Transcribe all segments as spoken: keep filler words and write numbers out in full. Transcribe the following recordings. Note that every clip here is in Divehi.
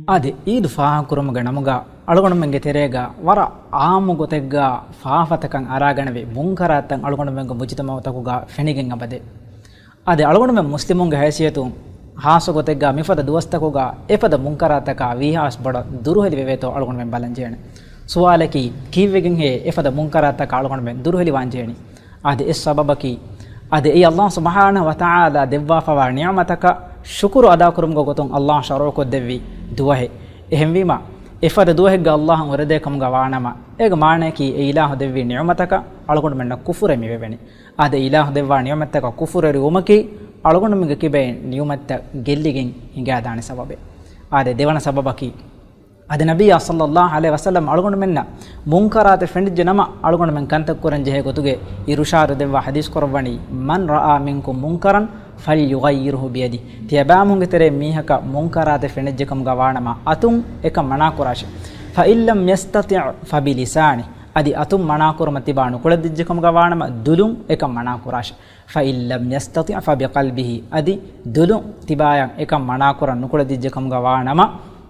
އާދެ، އީދު ފާހަގަކުރުމުގެ ނަމުގަ އަޅުގަނޑުމެންގެ ތެރޭގަ ވަރަށް އާއްމު ގޮތެއްގަ ފާފަތަކަށް އަރާގަނެވި މުންކަރާތްތައް އަޅުގަނޑުމެންގެ މުޖުތަމައުތަކުގަ ފެނިގެން އެބަދޭ. އާދެ، އަޅުގަނޑުމެން މުސްލިމުންގެ ހައިސިއްޔަތުން ހާއްސަ ގޮތެއްގަ މިފަދަ ދުވަސްތަކުގަ އެފަދަ މުންކަރާތްތަކާ ވީހާވެސް ބޮޑަށް ދުރުހެލި ވެވޭތޯ އަޅުގަނޑުމެން ބަލަން ޖެހޭނެ. ސުވާލަކީ، ކީއްވެގެންހޭ އެފަދަ މުންކަރާތްތަކާ އަޅުގަނޑުމެން ދުރުހެލިވާން ޖެހެނީ؟ އާދެ، އެއް ސަބަބަކީ، އާދެ، އެއީ އައްލާހު ސުބްޙާނަހު ވަތަޢާލާ ދެއްވާފަވާ ނިޢުމަތަކަށް ޝުކުރު އަދާކުރުމުގެ ގޮތުން އައްލާހު ޝަރުޢުކޮށްދެއްވި ދުވަހެއް. އެހެންވީމަ، އެފަދަ ދުވަހެއްގަ އައްލާހަށް އުރެދޭ ކަމުގަ ވާނަމަ، އޭގެ މާނަޔަކީ އެ އިލާހު ދެއްވި ނިޢުމަތަކަށް އަޅުގަނޑުމެންނަށް ކުފުރެއް މިވެވެނީ. އާދެ، އިލާހު ދެއްވާ ނިޢުމަތްތަކަށް ކުފުރުވެރިވުމަކީ އަޅުގަނޑުމެންގެ ކިބައިން ނިޢުމަތްތައް ގެއްލިގެން ހިނގާދާނެ ސަބަބެއް. އާދެ، ދެވަނަ ސަބަބަކީ، އާދެ، ނަބިއްޔާ ޞައްލައްލާހު ޢަލައިހި ވަސައްލަމް އަޅުގަނޑުމެންނަށް މުންކަރާތެއް ފެނިއްޖެ ނަމަ، އަޅުގަނޑުމެން ކަންތައް ކުރަން ޖެހޭ ގޮތުގެ އިރުޝާދު ދެއްވާ ޙަދީޘް ކުރައްވަނީ، "مَنْ رَأَىٰ مِنْكُمْ مُنْكَرًا فَلْيُغَيِّرْهُ بِيَدِهِ." ތިޔަބައިމީހުންގެ ތެރެއިން މީހަކަށް މުންކަރާތެއް ފެނިއްޖެ ކަމުގަ ވާނަމަ، އަތުން އެކަން މަނާ ކުރާށޭ. فَإِنْ لَمْ يَسْتَطِعْ فَبِلِسَانِهِ. އަދި އަތުން މަނާ ކުރުމަށް ތިބާ ނުކުޅެދިއްޖެ ކަމުގަ ވާނަމަ، ދުލުން އެކަން މަނާ ކުރާށޭ. فَإِنْ لَمْ يَسْتَطِعْ فَبِقَلْبِهِ. އަދި ދުލުން ތިބާޔަށް އެކަން މަނާކުރަން ނުކުޅެދިއްޖެ ކަމުގަ ވާނަމަ،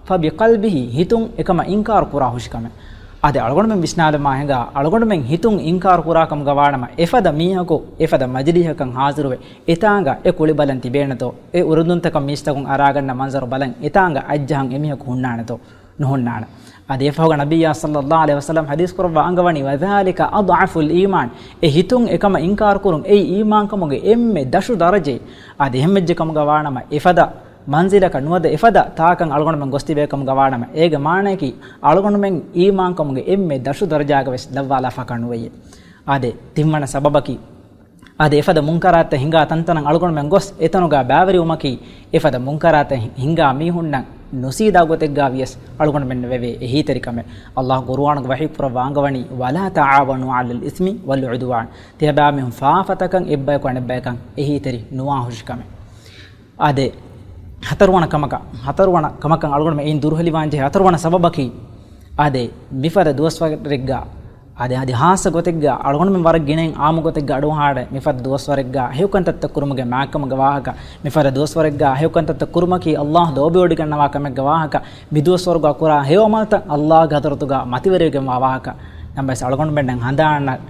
فَبِقَلْبِهِ، ހިތުން އެކަމަށް އިންކާރު ކުރާ ހުށިކަމެއް. އާދެ، އަޅުގަނޑުމެން ވިސްނާލަމާ ހިނގާ، އަޅުގަނޑުމެން ހިތުން އިންކާރު ކުރާ ކަމުގަ ވާނަމަ، އެފަދަ މީހަކު އެފަދަ މަޖިލީހަކަށް ހާޒިރުވެ، އެތާނގަ އެ ކުޅި ބަލަން ތިބޭނެތޯ؟ އެ އުރެދުންތަކަށް މީސްތަކުން އަރާގަންނަ މަންޒަރު ބަލަން އެތާނގަ އަތްޖަހަން އެމީހަކު ހުންނާނެތޯ؟ ނުހުންނާނެ. އަދި އެފަހުގަ ނަބިއްޔާ ޞައްލައްލާހު ޢަލައިހި ވަސައްލަމް ޙަދީޘް ކުރައްވާ އަންގަވަނީ، "وَذَٰلِكَ أَضْعَفُ الْإِيمَانِ." އެ ހިތުން އެކަމަށް އިންކާރު ކުރުން އެއީ އީމާންކަމުގެ އެންމެ ދަށު ދަރަޖައެއް. އާދެ، އެހެންވެއްޖެ ކަމުގަ ވާނަމަ، އެފަދަ މަންޒިލަކަށް ނުވަދެ އެފަދަ ތާކަށް އަޅުގަނޑުމެން ގޮސްތިބޭ ކަމުގަ ވާނަމަ، އޭގެ މާނަޔަކީ އަޅުގަނޑުމެން އީމާންކަމުގެ އެންމެ ދަށު ދަރަޖާގަ ވެސް ލައްވާލާފަކަށް ނުވެޔޭ. އާދެ، ތިންވަނަ ސަބަބަކީ، އާދެ، އެފަދަ މުންކަރާތްތައް ހިނގާ ތަންތަނަށް އަޅުގަނޑުމެން ގޮސް އެތަނުގަ ބައިވެރިވުމަކީ، އެފަދަ މުންކަރާތައް ހިނގާ މީހުންނަށް ނުސީދާ ގޮތެއްގަ ވިޔަސް އަޅުގަނޑުމެންނަށް ވެވޭ އެހީތެރިކަމެއް. އައްލާހު ޤުރުއާނުގަ ވަޙީ ކުރައްވާ އަންގަވަނީ، "وَلَا تَعَاوَنُوا عَلَى الْإِثْمِ وَالْعُدْوَانِ." ތިޔަބައިމީހުން ފާފަތަކަށް އެއްބަޔަކު އަނެއްބަޔަކަށް އެހީތެރި ނުވާ ހުށިކަމެއް. އާދެ، ހަތަރުވަނަ ކަމަކަށް، ހަތަރުވަނަ ކަމަކަށް އަޅުގަނޑުމެން އެއިން ދުރުހެލިވާން ޖެހޭ ހަތަރުވަނަ ސަބަބަކީ، އާދެ، މިފަދަ ދުވަސްވަރެއްގަ، އާދެ، އަދި ހާއްސަ ގޮތެއްގަ އަޅުގަނޑުމެން ވަރަށް ގިނައިން އާއްމު ގޮތެއްގަ އަޑުއަހާނެ މިފަދަ ދުވަސްވަރެއްގަ ހެޔޮކަންތައްތައް ކުރުމުގެ މާތްކަމުގެ ވާހަކަ. މިފަދަ ދުވަސްވަރެއްގަ ހެޔޮކަންތައްތައް ކުރުމަކީ އައްލާހު ލޯބިވޮޑިގަންނަވާ ކަމެއްގެ ވާހަކަ. މި ދުވަސްވަރުގަ ކުރާ ހެޔޮ ޢަމަލުތައް އައްލާހުގެ ޙަޟްރަތުގަ މަތިވެރިވެގެންވާ ވާހަކަ. ނަމަވެސް އަޅުގަނޑުމެންނަށް ހަނދާނަށް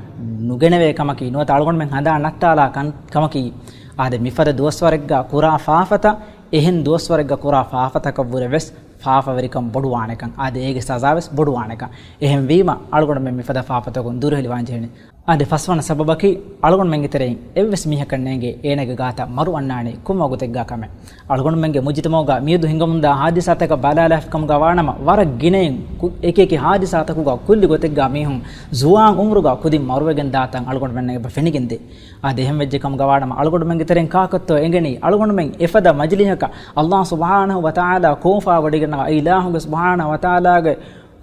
ނުގެނެވޭ ކަމަކީ، ނުވަތަ އަޅުގަނޑުމެން ހަނދާން ނައްތާލާ ކަން، ކަމަކީ، އާދެ، މިފަދަ ދުވަސްވަރެއްގަ ކުރާ ފާފަތައް، އެހެން ދުވަސްވަރެއްގަ ކުރާ ފާފަތަކަށްވުރެ ވެސް ފާފަވެރިކަން ބޮޑުވާނެކަން، އާދެ، އޭގެ ސަޒާ ވެސް ބޮޑުވާނެކަން. އެހެންވީމަ، އަޅުގަނޑުމެން މިފަދަ ފާފަތަކުން ދުރުހެލިވާން ޖެހެނީ. އާދެ، ފަސްވަނަ ސަބަބަކީ، އަޅުގަނޑުމެންގެ ތެރެއިން އެއްވެސް މީހަކަށް ނޭނގޭ އޭނާގެ ގާތަށް މަރު އަންނާނީ ކޮން ވަގުތެއްގާ ކަމެއް. އަޅުގަނޑުމެންގެ މުޖުތަމައުގަ މިއަދު ހިނގަމުންދާ ހާދިސާތަކަށް ބަލާލާފި ކަމުގަ ވާނަމަ، ވަރަށް ގިނައިން ކު-، އެކި އެކި ހާދިސާތަކުގަ ކުއްލި ގޮތެއްގަ މީހުން ޒުވާން އުމުރުގަ ކުދިން މަރުވެގެން ދާތަން އަޅުގަނޑުމެންނަށް އެބަ ފެނިގެންދޭ. އާދެ، އެހެން ވެއްޖެ ކަމުގަ ވާނަމަ، އަޅުގަނޑުމެންގެ ތެރެއިން ކާކަށްތޯ އެނގެނީ، އަޅުގަނޑުމެން އެފަދަ މަޖިލީހަކަށް އައްލާހު ސުބްޙާނަހު ވަތަޢާލާ ކޯފާވޮޑިގަންނަވާ އެ އިލާހުގެ ސުބްޙާނަހު ވަތަޢާލާގެ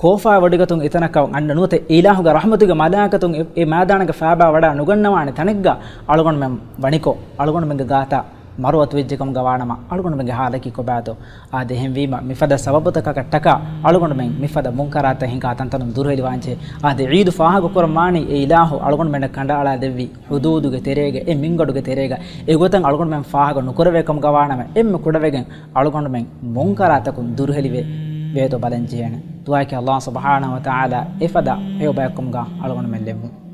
ކޯފާވޮޑިގަތުން އެތަނަކަށް އަންނަ ނުވަތަ އެ އިލާހުގެ ރަޙްމަތުގެ މަލާއިކަތުން އެ، އެ މައިދާނަކަށް ފައިބާ ވަޑާ ނުގަންނަވާނެ ތަނެއްގަ އަޅުގަނޑުމެން ވަނިކޮށް، އަޅުގަނޑުމެންގެ ގާތަށް މަރު އަތުވެއްޖެ ކަމުގަ ވާނަމަ، އަޅުގަނޑުމެންގެ ހާލަކީ ކޮބާތޯ؟ އާދެ، އެހެންވީމަ، މިފަދަ ސަބަބުތަކަކަށްޓަކާ އަޅުގަނޑުމެން މިފަދަ މުންކަރާތައް ހިނގާ ތަންތަނުން ދުރުހެލިވާންޖެހޭ. އާދެ، އީދު ފާހަގަކުރަން ވާނީ އެ އިލާހު އަޅުގަނޑުމެންނަށް ކަނޑައަޅާ ދެއްވި ޙުދޫދުގެ ތެރޭގަ، އެ މިންގަޑުގެ ތެރޭގަ، އެގޮތަށް އަޅުގަނޑުމެން ފާހަގަ ނުކުރެވޭ ކަމުގަ ވާނަމަ، އެންމެ ކުޑަވެގެން އަޅުގަނޑުމެން މުންކަރާތަކުން ދުރުހެލިވެ ވޭތޯ ބަލަން ޖެހޭނެ. ދުޢާއަކީ އައްލާހު ސުބްޙާނަހު ވަތަޢާލާ އެފަދަ ހެޔޮ ބަޔަކު ކަމުގަ އަޅުގަނޑުމެން ލެއްވުން.